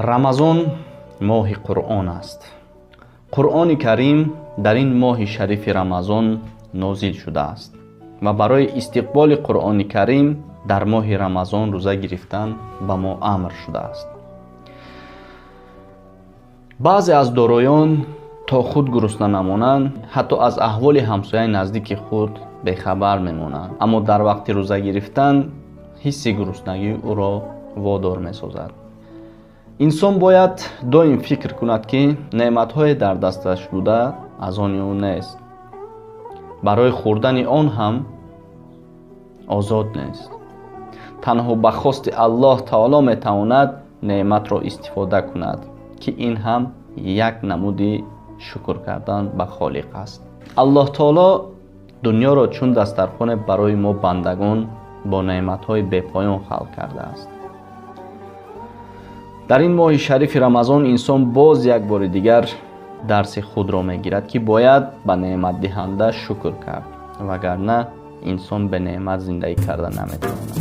Рамазон моҳи Қуръон аст. Қуръони Карим дар ин моҳи шарифи Рамазон нозил шудааст ва барои истиқболи Қуръони Карим дар моҳи Рамазон рӯза гирифтан ба мо амр шудааст. Баъзе аз дороён то худ гурусна намонанд, ҳатто аз аҳволи ҳамсояи наздики худ бехабар мемонанд, аммо дар вақти рӯза гирифтан ҳисси гуруснагӣ ӯро водор месозад. Инсон бояд доим фикр кунад, ки неъматҳое дар дасташ буда аз они ӯ нест, барои хӯрдани он ҳам озод нест. Танҳо ба хости Аллоҳ таоло метавонад неъматро истифода кунад, ки ин ҳам як намуди шукр кардан ба Холиқ аст. Аллоҳ таоло дунёро чун дастархоне барои мо бандагон бо неъматҳои бепоён халқ кардааст. Дар ин моҳи шарифи Рамазон инсон боз як бори дигар дарси худро мегирад, ки бояд ба неъматдиҳанда шукр кард, вагарна инсон бе неъмат зиндагӣ карда наметавонад.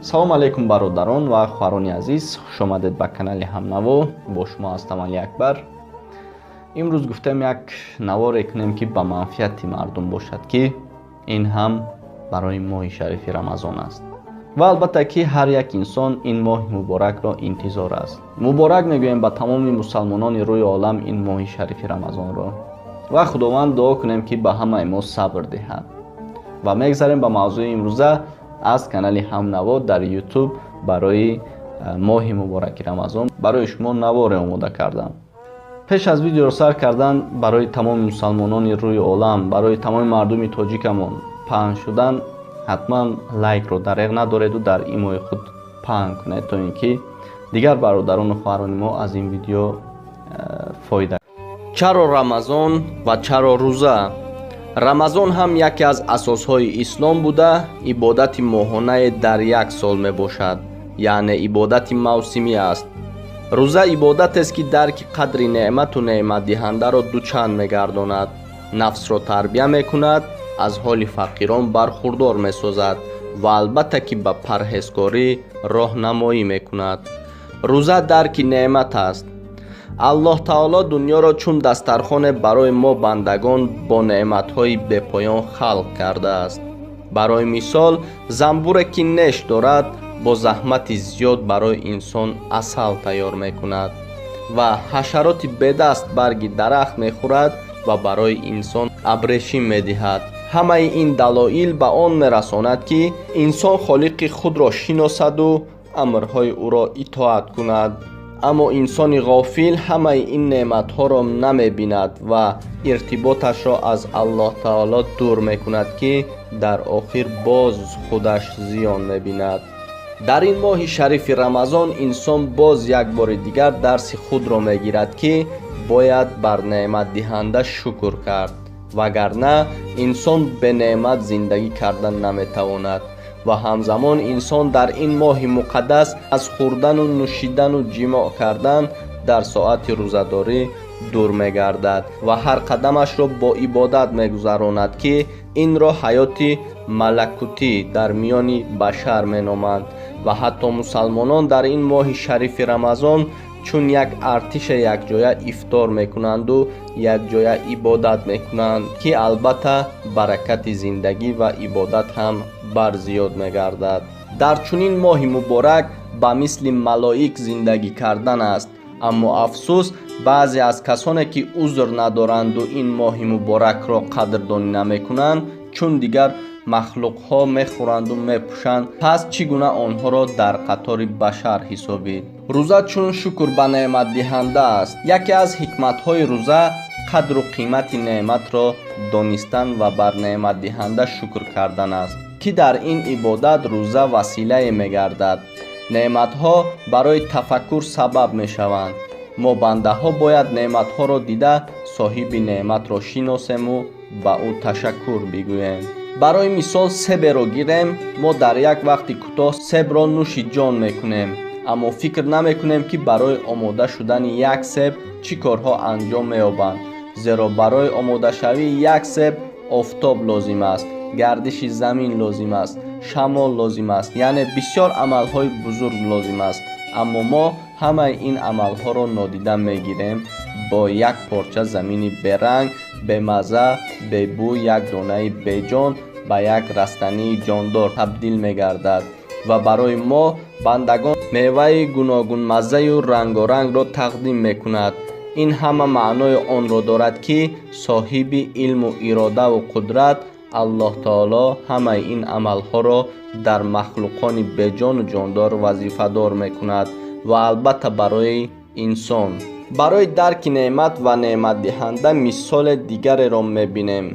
Салом алейкум, бародарон ва хоҳарони азиз, хуш омадед ба канали Ҳамнаво. Бо шумо ҳастам Али Акбар. Имрӯз гуфтем як наворе кунем, ки ба манфиати мардум бошад, ки ин ҳам барои моҳи шарифи Рамазон аст. Ва албатта, ки ҳар як инсон ин моҳи муборакро интизор аст. Муборак мегӯем ба тамоми мусалмонони рӯи олам ин моҳи шарифи Рамазонро ва Худованд дуо кунем, ки ба ҳамаи мо сабр диҳад. Ва мегзарем ба мавзӯи имрӯза аз канали Ҳамнаво дар Ютуб. Барои моҳи мубораки Рамазон барои шумо наворе омода кардам. Пеш аз видеоро сар кардан, барои тамоми мусалмонони рӯи олам, барои тамоми мардуми тоҷикамон паҳн шудан, ҳатман лайкро дареғ надореду дар имои худ паҳн кунед, то ин ки дигар бародарону хоҳарони мо аз ин видео фоида. Чаро Рамазон ва чаро рӯза? Рамазон ҳам яке аз асосҳои ислом буда, ибодати моҳонае дар як сол мебошад, яъне ибодати мавсимӣ аст. Рӯза ибодатест, ки дарки қадри неъмату неъматдиҳандаро дучанд мегардонад, нафсро тарбия мекунад, аз ҳоли фақирон бархурдор месозад ва албатта ки ба парҳезкорӣ роҳнамоӣ мекунад. Рӯза дарки неъмат аст. Аллоҳ таоло дунёро чун дастархоне барои мо бандагон бо неъматҳои бепоён халқ кардааст. Барои мисол, занбуре ки неш дорад, бо заҳмати зиёд барои инсон асал тайёр мекунад ва ҳашароти бедаст барги дарахт мехӯрад ва барои инсон абрешим медиҳад. Ҳамаи ин далоил ба он мерасонад, ки инсон холиқи худро шиносаду амрҳои ӯро итоат кунад. Аммо инсони ғофил ҳамаи ин неъматҳоро намебинад ва иртиботашро аз Аллоҳ таоло дур мекунад, ки дар охир боз худаш зиён мебинад. Дар ин моҳи шарифи Рамазон инсон боз як бори дигар дарси худро мегирад, ки бояд бар неъматдиҳанда шукр кард, вагарна инсон бенеъмат зиндагӣ карда наметавонад. Ва ҳамзамон инсон дар ин моҳи муқаддас аз хӯрдану нӯшидану ҷимоъ кардан дар соати рӯзадорӣ дур мегардад ва ҳар қадамашро бо ибодат мегузаронад, ки инро ҳаёти малакутӣ дар миёни башар меноманд. Ва ҳатто мусалмонон дар ин моҳи шарифи Рамазон чун як артиша якҷоя ифтор мекунанду якҷоя ибодат мекунанд, ки албатта баракати зиндагӣ ва ибодат ҳам барзиёд мегардад. Дар чунин моҳи муборак ба мисли малоик зиндагӣ кардан аст. Аммо афсӯс, баъзе аз касоне ки узр надоранду ин моҳи муборакро қадрдонӣ намекунанд, чун дигар махлуқҳо мехӯранду мепӯшанд, пас чӣ гуна онҳоро дар қатори башар ҳисобид? Рӯза чун шукр ба неъматдиҳанда аст. Яке аз ҳикматҳои рӯза қадру қимати неъматро донистан ва бар неъматдиҳанда шукр кардан аст, ки дар ин ибодат рӯза василае мегардад. Неъматҳо барои тафаккур сабаб мешаванд. Мо бандаҳо бояд неъматҳоро дида, соҳиби неъматро шиносему ба ӯ ташаккур бигӯем. Барои мисол, себеро гирем, мо дар як вақти кӯтоҳ себро нӯши ҷон мекунем. Аммо фикр намекунем, ки барои омода шудани як себ чӣ корҳо анҷом меёбанд, зеро барои омодашавии як себ офтоб лозим аст, гардиши замин лозим аст, шамол лозим аст, яъне бисёр амалҳои бузург лозим аст. Аммо мо ҳамаи ин амалҳоро нодида мегирем. Бо як порча замини беранг, бемазза, бебӯй як донаи беҷон ба як растании ҷондор табдил мегардад ва барои мо бандагон меваи гуногунмаззаю рангорангро тақдим мекунад. Ин ҳама маънои онро дорад, ки соҳиби илму иродаву қудрат Аллоҳ таоло ҳамаи ин амалҳоро дар махлуқони беҷону ҷондор вазифадор мекунад ва албатта барои инсон. Барои дарки неъмат ва неъматдиҳанда мисоле дигареро мебинем.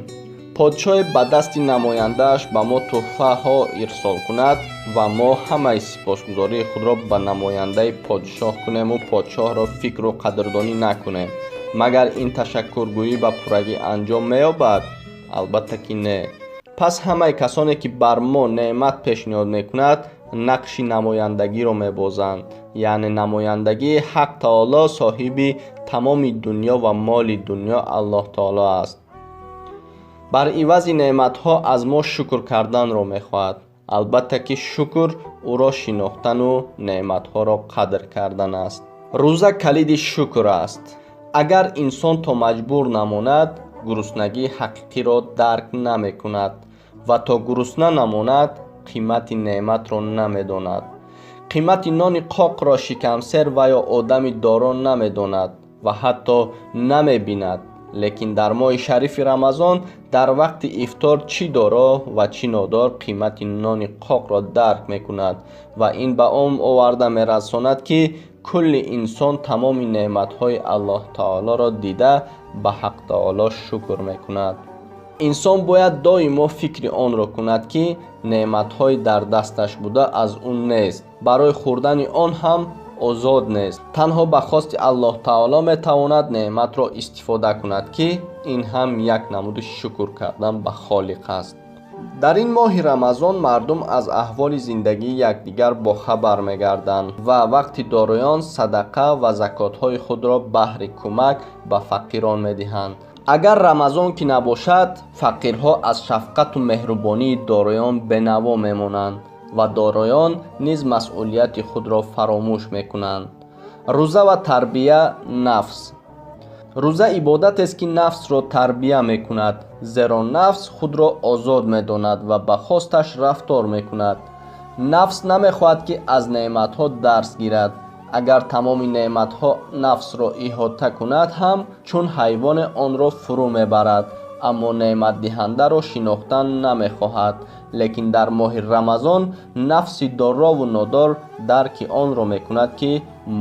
Подшоҳе ба дасти намояндааш ба мо тӯҳфаҳо ирсол кунад ва мо ҳамаи сипосгузории худро ба намояндаи подшоҳ кунему подшоҳро фикру қадрдонӣ накунем. Магар ин ташаккургӯӣ ба пуррагӣ анҷом меёбад? Албатта ки не. Пас ҳамаи касоне, ки бар мо неъмат пешниҳод мекунад, нақши намояндагиро мебозанд, яъне намояндагии Ҳақ таоло. Соҳиби тамоми дунё ва моли дунё Аллоҳ таоло аст. Бар ивази неъматҳо аз мо шукр карданро мехоҳад. Албатта ки шукр ӯро шинохтану неъматҳоро қадр кардан аст. Рӯза калиди шукр аст. Агар инсон то маҷбур намонад, гуруснагии ҳақиқиро дарк намекунад ва то гурусна намонад, қимати неъматро намедонад. Қимати нони қоқро шикамсер ва ё одами доро намедонад ва ҳатто намебинад. Лекин дар моҳи шарифи Рамазон дар вақти ифтор чӣ доро ва чӣ нодор қимати нони қоқро дарк мекунад ва ин ба он оварда мерасонад, ки кулли инсон тамоми неъматҳои Аллоҳ таолоро дида, ба Ҳақ таоло шукр мекунад. Инсон бояд доимо фикри онро кунад, ки неъматҳои дар дасташ буда аз ӯ нест, барои хӯрдани он ҳам озод нест. Танҳо ба хости Аллоҳ таоло метавонад неъматро истифода кунад, ки ин ҳам як намуди шукр кардан ба Холиқ аст. Дар ин моҳи Рамазон мардум аз аҳволи зиндагии якдигар бохабар мегарданд ва вақти дороён садақа ва закотҳои худро баҳри кӯмак ба фақирон медиҳанд. Агар Рамазон ки набошад, фақирҳо аз шафқату меҳрубонии дороён бенаво мемонанд ва дороён низ масъулияти худро фаромӯш мекунанд. Рӯза ва тарбия нафс. Рӯза ибодатест, ки нафсро тарбия мекунад, зеро нафс худро озод медонад ва ба хосташ рафтор мекунад. Нафс намехоҳад, ки аз неъматҳо дарс гирад. Агар тамоми неъматҳо нафсро иҳота кунад ҳам, чун ҳайвоне онро фурӯ мебарад, аммо неъматдиҳандаро шинохтан намехоҳад. Лекин дар моҳи Рамазон нафси дорову нодор дарки онро мекунад, ки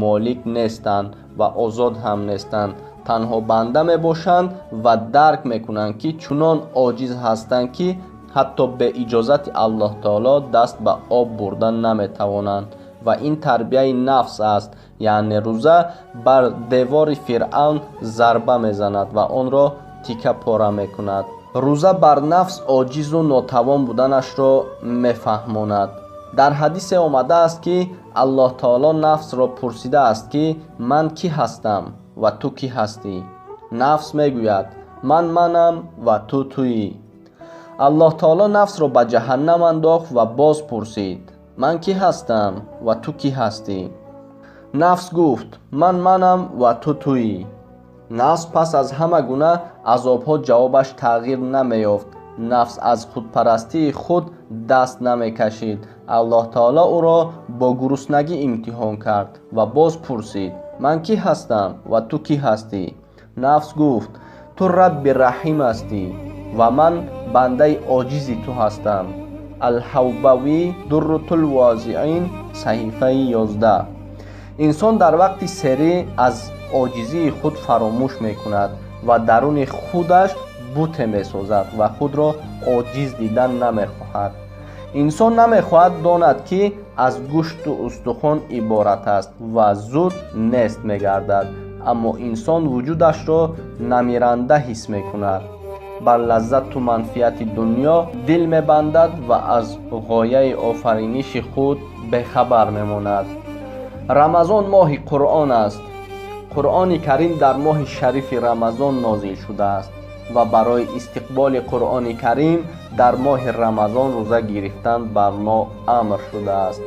молик нестанд ва озод ҳам нестанд, танҳо банда мебошанд ва дарк мекунанд, ки чунон оҷиз ҳастанд, ки ҳатто бе иҷозати Аллоҳ таоло даст ба об бурда наметавонанд. Ва ин тарбияи нафс аст, яъне рӯза бар девори Фиръавн зарба мезанад ва онро тика пора мекунад. Рӯза бар нафс оҷизу нотавон буданашро мефаҳмонад. Дар ҳадисе омадааст, ки Аллоҳ таоло нафсро пурсидааст, ки ман кӣ ҳастам ва ту кӣ ҳастӣ? Нафс мегӯяд: ман манам ва ту туӣ. Аллоҳ таоло нафсро ба ҷаҳаннам андохт ва боз пурсид: ман кӣ ҳастам ва ту кӣ ҳастӣ? Нафс гуфт: ман манам ва ту туӣ. Нафс пас аз ҳама гуна азобҳо ҷавобаш тағйир намеёфт. Нафс аз худпарастии худ даст намекашид. Аллоҳ таоло ӯро бо гуруснагӣ имтиҳон кард ва боз пурсид: ман кӣ ҳастам ва ту кӣ ҳастӣ? Нафс гуфт: ту Рабби Раҳим ҳастӣ ва ман бандаи оҷизи ту ҳастам. Алҳавбавӣ, Дуррутулвозиин, саҳифаи 11. Инсон дар вақти серӣ аз оҷизии худ фаромӯш мекунад ва даруни худаш буте месозад ва худро оҷиз дидан намехоҳад. Инсон намехоҳад донад, ки аз гӯшту устухон иборат аст ва зуд нест мегардад, аммо инсон вуҷудашро намиранда ҳис мекунад, бар лаззату манфиати дунё дил мебандад ва аз ғояи офариниши худ бехабар мемонад. Рамазон моҳи Қуръон аст. Қуръони Карим дар моҳи шарифи Рамазон нозил шудааст ва барои истиқболи Қуръони Карим дар моҳи Рамазон рӯза гирифтан бар мо амр шудааст.